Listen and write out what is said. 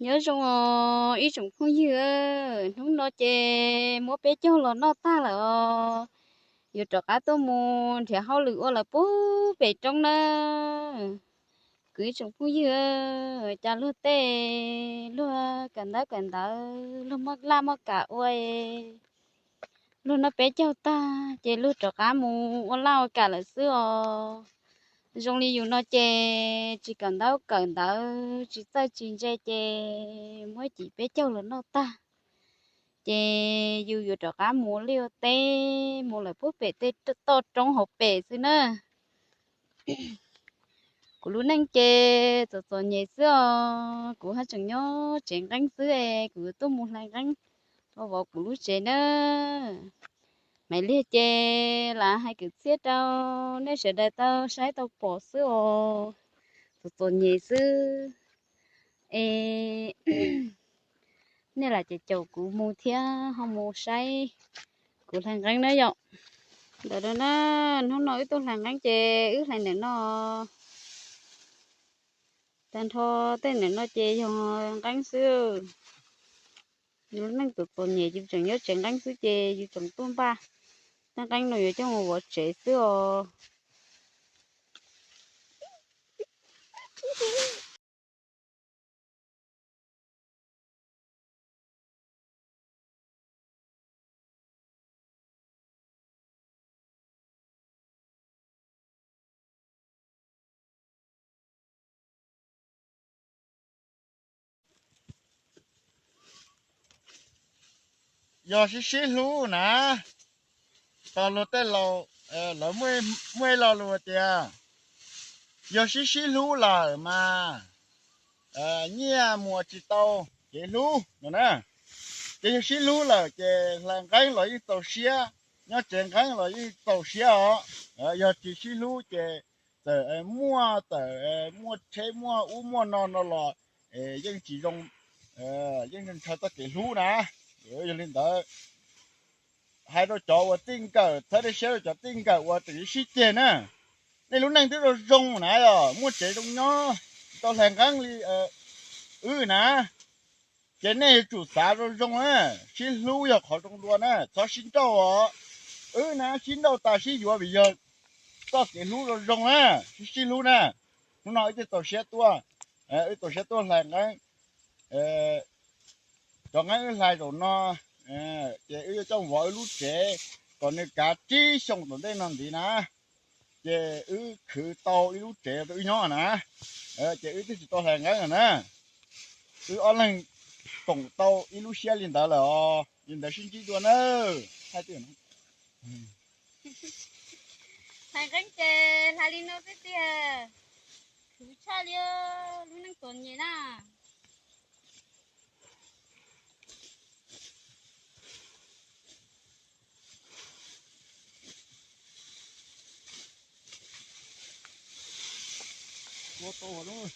Nyob zoo os ib tsoom phooj ywg, hnub no ces muab peb caug los noj tag lawm os. Yuav rov qab tuaj mus nrhiav hauj lwm ua lawm puag pem roob na. Kuv ib tsoom phooj ywg, cas luag tej, luag kawm ntawv kawm ntawv, luag muaj laj muaj kam ua, luag noj peb caug tag ces luag rov qab mus ua laj ua kam lawm xwb os. Zoo li yus no ces tsis kawm ntawv kawm ntawv, tsis txawj tsis ntse ces muab cim peb caug los noj tag, ces yus yuav rov qab mus ua liaj ua teb mus lawm puag pem tej toj roob hauv pes xwb na. Kuv lub neej ces txom txom nyem xwb os, kuv haj tseem nyob tsev nqeeb xwb es kuv tuaj mus hlais nqeeb rau vauv kuv lub tsev na. Maiv Liag ces lam hais kwv txhiaj rau nej sawv daws tau saib tau pom xwb os, txom txom nyem xwb es nej lam caum caum kuv mus thiab ho mus saib kuv hlais nqeeb na yom. Ntawm no na, hnub no wb tuaj hlais nqeeb ces wb hlais ntawm no. Tag nrho tej ntawm no ces yog nqeeb xwb. Yus lub neej txom txom nyem, yus tseem nyob tsev nqeeb xwb ces yus tseem tuaj npaj tej nqeeb no yuav coj mus vov tsev xwb os. Yog sib sib hlub na, tog luag tej laus, lawv muaj ib lo lus tias, yog sib sib hlub lawm mas nyiaj muas tsis tau kev hlub no na. Ces yog sib hlub lawm ces hlais nqeeb los yeej txaus siab, nyob tsev nqeeb los yeej txaus siab os. Yog tsis sib hlub ces txawm muaj, txawm muaj tsheb muaj ub muaj no no los yeej tsis zoo, yeej ntshaw txoj kev hlub na. Yog li ntawd, hais rau cov uas txij nkawm, txhawb siab rau cov txij nkawm uas tseem sib ceg na, nej lub neej twb zoo zoo na, yog muaj tsev zoo nyob, tsis tau hlais nqeeb li wb na, ces nej yuav tsum xav zoo zoo na, sib hlub yog qhov zoo dua na, txhob sib nrauj os. Wb na sib nrauj tas sib yuav vim yog txoj kev hlub zoo zoo na, sib sib hlub na. Hnub no wb thiaj txaus siab tuaj, wb txaus siab tuaj hlais nqeeb. Cov nqeeb wb hlais zaum no ces wb yuav coj vov wb lub tsev kom nws kav tsib xyoos tom ntej no ntxiv na. Ces wb khwv tau ib lub tsev rau wb nyob na, ces wb twb tsis tau hlais nqeeb na. Wb ob leeg koom tau ib lub siab li ntawd lawm os, li ntawd sib ntsib dua nawb. Hlais nqeeb ces hlais li no xwb tiag, khwv tshaj li, lub neej txom nyem na. Ua tau lub